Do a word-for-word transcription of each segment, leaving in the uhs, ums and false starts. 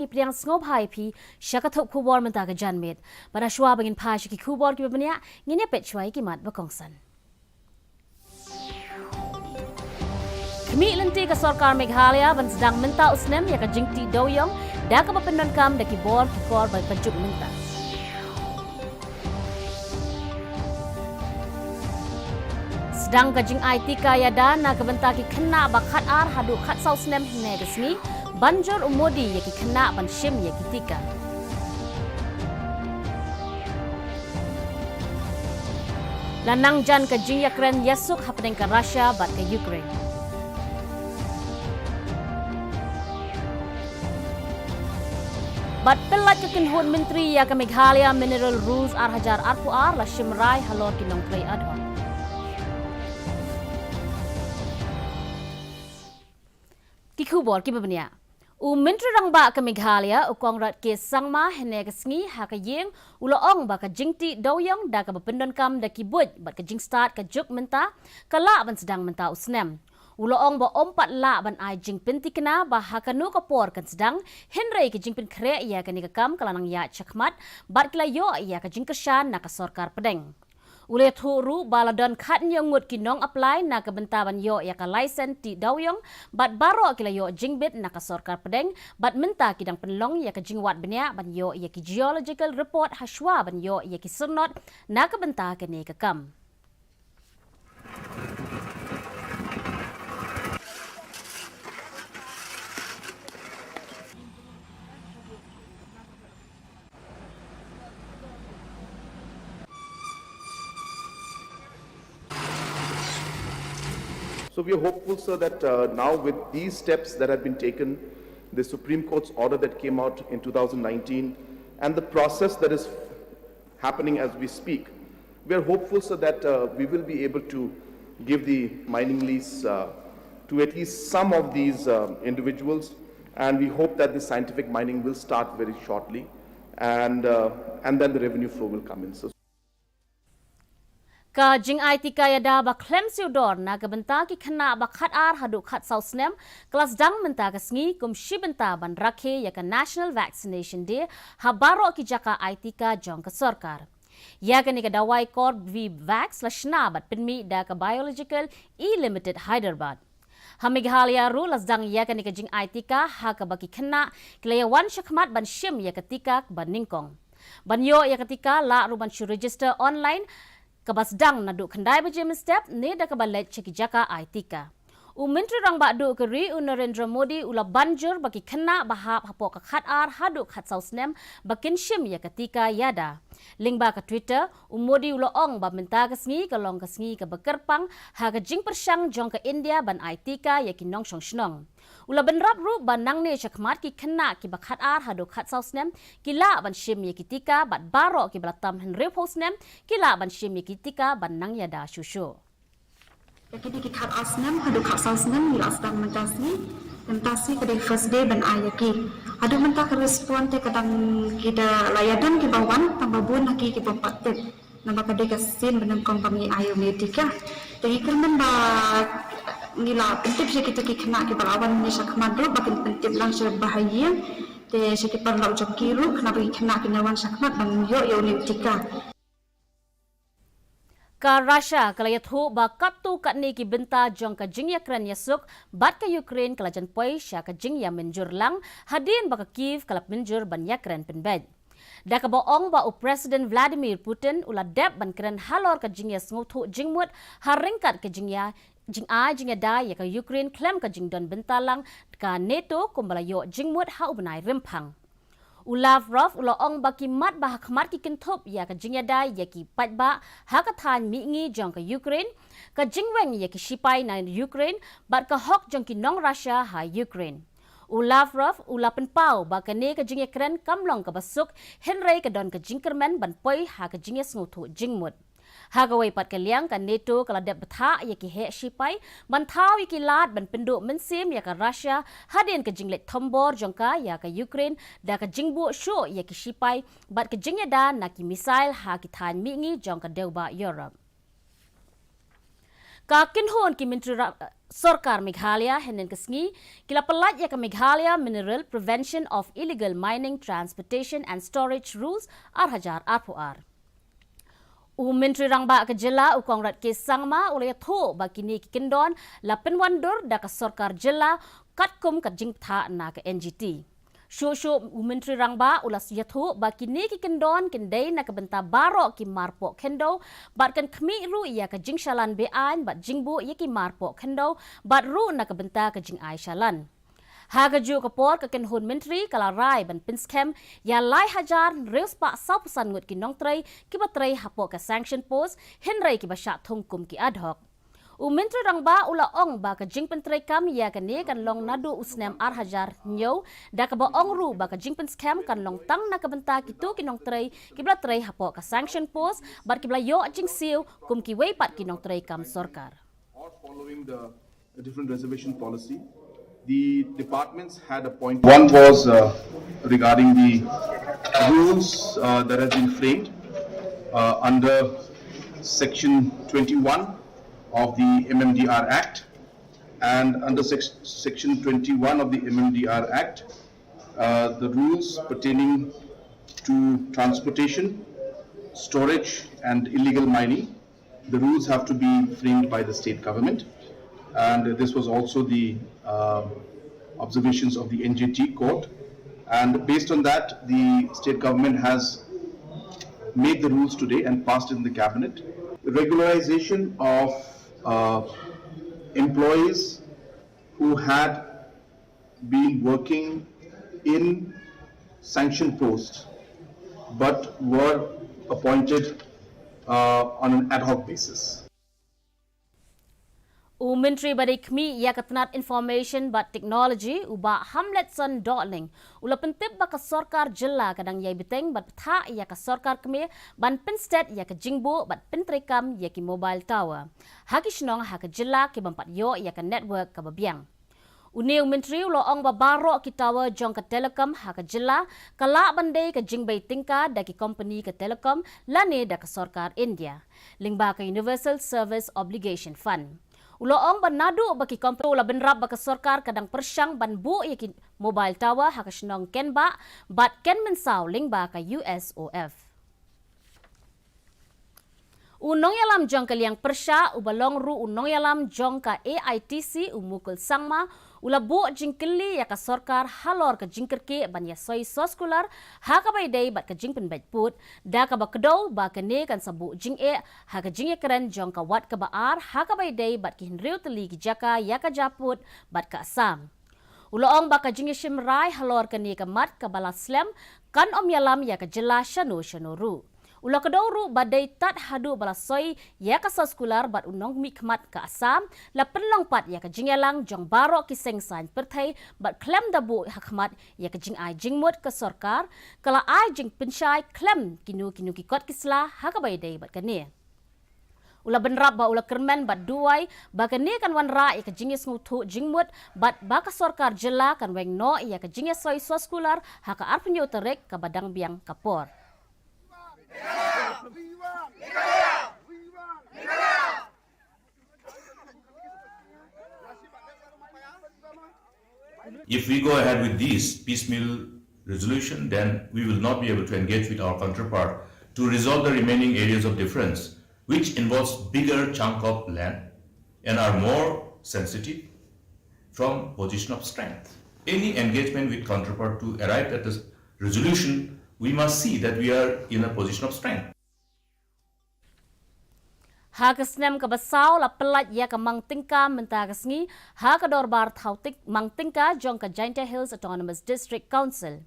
Ngi pdiang sngewbha ïa phi sha ka thup khubor mynta ka janmiet. Bad hashwa ba ngin phai sha ki khubor kiba bniah, ngin ïa peit shuwa ïa ki mat ba kongsan. Khmih lynti ka sorkar Meghalaya ban sdang mynta u snem ïa ka jingtih dewïong da kaba pyndonkam da ki bor ki kor ba ka juk mynta. Sdang ka jingai tika ïada na ka bynta ki khynnah ba khat ar haduh khat saw snem hynne ka sngi, ban jur u Modi ïa ki khynnah ban shim ïa ki tika. La nang jan ka jingïakren ïasuk hapdeng ka Russia bad ka Ukraine. Bad pyllait ka kynhun myntri ïa ka Meghalaya Mineral Rules ar hajar arphew ar la shim rai halor ki nongtrei ad hoc. Ki khubor kiba bniah. U Myntri Rangbah ka Meghalaya, u Conrad K Sangma, hynne ka sngi ha ka ïing, u la ong ba ka jingtih dewïong da kaba pyndonkam da ki buit bad ka jingstad ka juk mynta, ka lah ban sdang mynta u snem. U la ong ba ym pat lah ban ai jingpynthikna ba ha kano ka por kan sdang, hynrei ka jingpynkhreh ïa kane ka kam ka la nang ïaid shakhmat, bad ki la ïoh ïa ka jingkyrshan na ka sorkar pdeng. U la ïathuh ruh ba la don khathynñiew ngut ki nong apply na ka bynta ban ïoh ïa ka license tih dewïong, bad baroh ki la ïoh jingbit na ka sorkar pdeng, bad mynta ki dang pynlong ïa ka jingwad bniah ban ïoh ïa ki geological report hashwa ban ïoh ïa ki syrnod na ka bynta kane ka kam. So we are hopeful, sir, that uh, now with these steps that have been taken, the Supreme Court's order that came out in two thousand nineteen, and the process that is happening as we speak, we are hopeful, sir, that uh, we will be able to give the mining lease uh, to at least some of these uh, individuals, and we hope that the scientific mining will start very shortly, and uh, and then the revenue flow will come in. So, ka jingai tika ïada ba khlem siew dor na ka bynta ki khynnah ba khat ar haduh khat saw snem, ka la sdang mynta ka sngi kum shi bynta ban rakhe ïa ka National Vaccination Day ha baroh ki jaka ai tika jong ka sorkar. Ïa kane ka dawai Corbevax la shna bad pynmih da ka Biological E Limited Hyderabad. Ha Meghalaya ruh la sdang ïa kane ka jingai tika ha kaba ki khynnah ki la ïa wan shakhmat ban shim ïa ka tika ba nyngkong. Ban ïoh ïa ka tika lah ruh ban shu register online, kaba sdang naduh khyndai baje mynstep ne da kaba leit sha ki jaka ai tika. U Myntri Rangbah Duh ka ri u Narendra Modi u la ban jur ba ki khynnah ba hap hapoh ka khat ar haduh khat saw snem ba kin shim ïa ka tika ïada. Lyngba ka Twitter, u Modi u la ong ba mynta ka sngi ka long ka sngi kaba kyrpang ha ka jingpyrshang jong ka India ban ai tika ïa ki nongshong shnong. U la bynrap ruh ba nangne shakhmat ki khynnah kiba khat ar haduh khat saw snem ki lah ban shim ïa ki tika, bad baroh kiba la tam hynriewphew snem ki lah ban shim ïa ki tika ban nang ïada shuh shuh. Ïa kine ki khat ar snem haduh khat saw snem ngi la sdang mynta sngi. Mynta sngi ka dei first day ban ai ïa ki. Haduh mynta ka respond te ka dang, ki da la ïadon kiba wan, tang ba bun ha ki kiba ym pat tip. Namar ka dei ka sien ba nyngkong ba ngi ai ïa une u tika. Te ngi kyrmen ba ngi la pyntip sha kito ki khynnah kiba la wan mynne shakhmat ruh ba kin pyntip lang sha ba ha ïing, te sha ki paralok jong ki ruh, khnang ba ki khynnah kin ïa wan shakhmat ban ïoh ïa une u tika. Ka Russia ka la ïathuh ba katto katne ki bynta jong ka jingïakren ïasuk bad ka Ukraine ka la jan poi sha ka jingïamynjur lang, hadien ba ka Kyiv ka la mynjur ban ïakren pynbeit. Da kaba ong ba u President Vladimir Putin u la dep ban kren halor ka jingïasngewthuh jingmut ha ryngkat ka jingïa, jingai jingïada ïa ka Ukraine khlem ka jingdon bynta lang ka NATO kumba la ïoh jingmut ha u bnai Rymphang. U Lavrov u la ong ba ki mat ba ha khmat ki kynthup ïa ka jingïada ïa ki paidbah ha ka thaiñ mihngi jong ka Ukraine, ka jingweng ïa ki shipai na Ukraine, bad ka hok jong ki nong Russia ha Ukraine. U Lavrov u la pynpaw ba kane ka jingïakren kam long kaba suk, hynrei ka don ka jingkyrmen ban poi ha ka jingïasngewthuh jingmut. Ha kawei pat ka liang, ka NATO ka la dep bthah ïa ki heh shipai ban thaw ïa ki lad ban pynduh mynsiem ïa ka Russia hadien ka jingleit thombor jong ka ïa ka Ukraine, da ka jingbuh shuh ïa ki shipai bad ka jingïada na ki missile ha ki thaiñ mihngi jong ka dewbah Europe. Ka kynhun ki myntri ra-, sorkar Meghalaya hynnin ka sngi ki la pyllait ïa ka Meghalaya Mineral Prevention of Illegal Mining, Transportation and Storage Rules ar hajar arphew ar. U Myntri Rangbah ka jylla u Conrad K Sangma u la ïathuh ba kine ki kyndon la pynwandur da ka sorkar jylla katkum ka jingpynthah na ka N G T. Shuh shuh u Myntri Rangbah u la ïathuh ba kine ki kyndon kin dei na ka bynta baroh ki marpoh khyndew bad kan khmih ruh ïa ka jingshalan be-aiñ bad jingbuh ïa ki marpoh khyndew bad ruh na ka bynta ka jingai shalan. Ha kajuh ka por ka kynhun myntri ka la rai ban pynskhem ïa lai hajar hynriew spah sawphew san ngut ki nongtrei kiba trei hapoh ka sanction post hynrei kiba shah thung kum ki ad hoc. U Myntri Rangbah u la ong ba ka jingpyntreikam ïa kane kan long naduh u snem ar hajar hynñiew, da kaba ong ruh ba ka jingpynskhem kan long tang na ka bynta kito ki nongtrei kiba la trei hapoh ka sanction post bad kiba la ïoh jingsiew kum kiwei pat ki nongtrei kam sorkar. Or following the different reservation policy, the departments had appointed. One was, uh, regarding the rules, uh, that has been framed, uh, under Section twenty-one of the M M D R Act, and under sec-, Section twenty-one of the M M D R Act, uh, the rules pertaining to transportation, storage, and illegal mining. The rules have to be framed by the state government, and this was also the, uh, observations of the N G T court. And based on that, the state government has made the rules today and passed in the cabinet. Regularization of, uh, employees who had been working in sanction posts but were appointed, uh, on an ad hoc basis. U Myntri ba dei khmih ïa ka tnat Information bad Technology, u Bah Hamletson Dohling, u la pyntip ba ka sorkar jylla ka dang ïai bteng bad pynthah ïa ka sorkar kmie ban pynstet ïa ka jingbuh bad pyntreikam ïa ki mobile tower ha ki shnong ha ka jylla ki bym pat ïoh ïa ka network kaba biang. Une u myntri u la ong ba baroh ki tower jong ka telecom ha ka jylla ka lah ban dei ka jingbei tyngka da ki kompani ka telecom lane da ka sorkar India lyngba ka Universal Service Obligation Fund. U la ong ba naduh ba ki kompani, u la bynrap ba ka sorkar ka dang pyrshang ban buh ïa ki mobile tower ha ka shnong Kenbah bad Kenmynsaw lyngba ka U S O F. U nongïalam jong ka liang pyrshah uba long ruh u nongïalam jong ka A I T C, u Mukul Sangma, u la buh jingkylli ïa ka sorkar halor ka jingkyrkieh ban ïasoi soskular ha kaba ïadei bad ka jingpynbeit pud, da kaba kdew ba kane kan sa buh jingeh ha ka jingïakren jong ka wat kaba ar ha kaba ïadei bad ki hynriew tylli ki jaka ïa ka japud bad ka Assam. U la ong ba ka jingïashim rai halor kane ka mat kaba la slem kan ym ïalam ïa ka jylla shano shano ruh. U la kdew ruh ba dei tad haduh ba la soi ïa ka soskular bad u nongmihkhmat ka Assam, la pynlong pat ïa ka jingïalang jong baroh ki seng saiñ pyrthei bad khlem da buh ha khmat ïa ka jingai jingmut ka sorkar ka la ai jingpynshai khlem kino kino ki kot ki sla ha kaba ïadei bad kane. U la bynrap ba u la kyrmen bad duwai ba kane kan wanrah ïa ka jingïasngewthuh jingmut bad ba ka sorkar jylla kan weng noh ïa ka jingïasoi soskular ha ka arphew hynñiew tarik kaba dang biang ka por. If we go ahead with this piecemeal resolution, then we will not be able to engage with our counterpart to resolve the remaining areas of difference, which involves bigger chunk of land and are more sensitive from position of strength. Any engagement with counterpart to arrive at a resolution, we must see that we are in a position of strength. Ha ka snem kaba saw la pyllait ïa ka mang tyngka mynta ka sngi ha ka dorbar thaw tyng-, mang tyngka jong ka Jaintia Hills Autonomous District Council.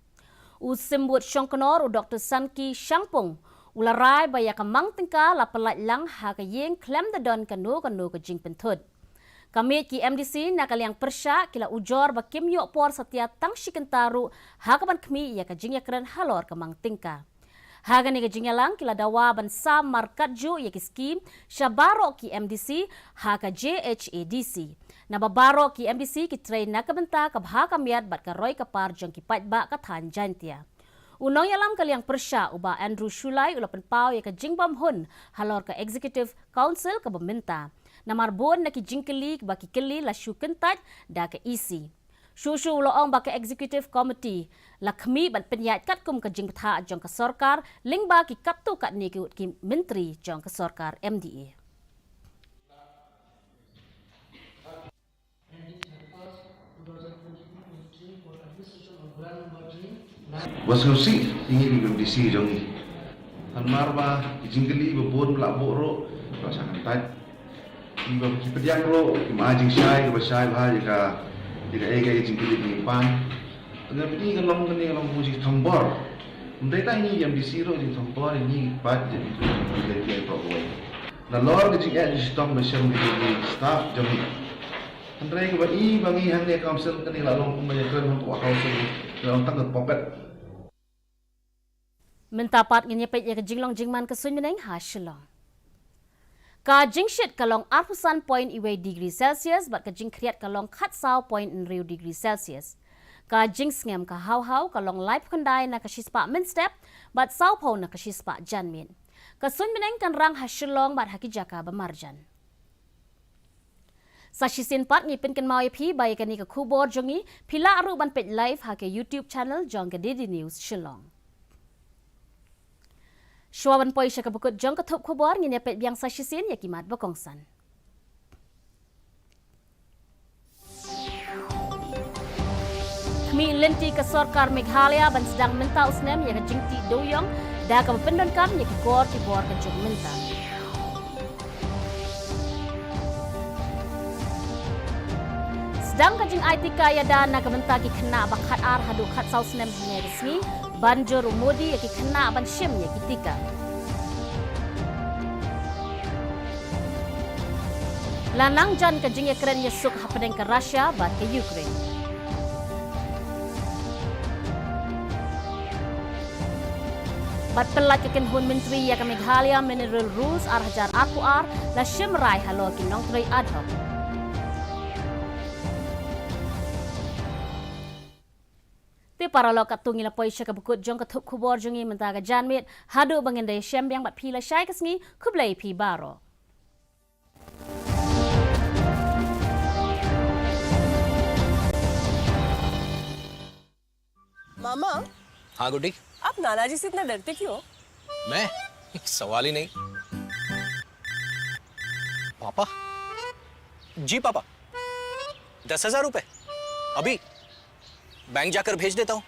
U Symbud Shongknor, u Doktor Sanki Shangpung, u la rai ba ïa ka mang tyngka la pyllait lang ha ka ïing khlem da don kano kano ka jingpynthut. Ka miet ki M D C na ka liang pyrshah ki la ujor ba kim ïoh por satia tang shi kynta ruh ha kaban khmih ïa ka jingïakren halor ka mang tyngka. Ha kane ka jingïalang ki la dawa ban sam markatjuh ïa ki skim sha baroh ki M D C ha ka J H A D C. Naba baroh ki M D C ki trei na ka bynta ka bha ka miat bad ka roi ka par jong ki paidbah ka thaiñ Jaintia. U nongïalam ka liang pyrshah u Bah Andrew Shullai u la pynpaw ïa ka jingbymhun halor ka Executive Council kaba mynta. Namar bun na ki jingkylli ba ki kylli la shu kyntait da ka E C. Shuh shuh u la ong ba ka Executive Committee la khmih ban pynïaid katkum ka jingbthah jong ka sorkar lyngba ki katto katne ki, ki myntri jong ka sorkar M D A. Ba sngewsih ïa ngi ki M D C jong ngi. Namar ba ki jingkylli ba bun ba la buh ruh, ba sa kyntait. Ngi ba ki pdiang ruh, ki ma jingshai, ki ba shai ba ïa ka, ïa ka, ïa ka jingkylli ki pan. Tengah phi ka long kane ka long ka jingthombor. Ym dei tang ngi ki M D C ruh jingthombor, ngi pat jingthombor. Nalor ka jingeh jingshitom ba shem ki staff jong ngi. Hynrei kaba i ba ngi hangne council kane la long kumba ïakren hangto council, la long tang ka puppet. Mynta pat ngin ïa peit ïa ka jinglong jingman ka suiñ bneng ha Shillong. Ka jingshit ka long arphew san point wei degree Celsius bad ka jingkhriat ka long khatsaw point hynriew degree Celsius. Ka jingsngem ka haw haw ka long laiphew khyndai na ka shispah mynstep bad sawphew na ka shispah janmiet. Ka suiñ bneng kan rang ha Shillong bad ha ki jaka ba marjan. Sa shisien pat ngi pynkynmaw ïa phi ba ïa kane ka khubor jong ngi phi lah ruh ban peit live ha ka YouTube channel jong ka D D News Shillong. Shuwa ban poi sha ka bakut jong ka thup khubor ngin ïa peit biang sa shisien ïa ki mat ba kongsan. Khmih lynti ka sorkar Meghalaya ban sdang mynta u snem ïa ka jingtih dewïong da kaba pyndonkam ïa ki kor ki bor ka juk mynta. Sdang ka jingai tika ïada na ka bynta ki khynnah ba khatar haduh khatsaw snem hynne ka sngi, ban jur u Modi ïa ki khynnah ban shim ïa ki tika. La nang jan ka jingïakren ïasuk hapdeng ka Russia bad ka Ukraine. Bad pynlait ka kynhun myntri ïa ka Meghalaya Mineral Rules ar hajar arphew ar, la shim rai halor ki nongtrei ad hoc. Te paralok, katto ngi la poi sha ka bakut jong ka thup khubor jong ngi mynta ka janmiet, haduh ba ngin da ïashem biang bad phi lashai ka sngi, khublei phi baroh. मामा, हाँ गुड्डी। आप नाना जी से इतना डरते क्यों हो? मैं? सवाल ही नहीं। पापा? जी पापा। दस हजार रुपए? अभी? बैंक जाकर भेज देता हूँ।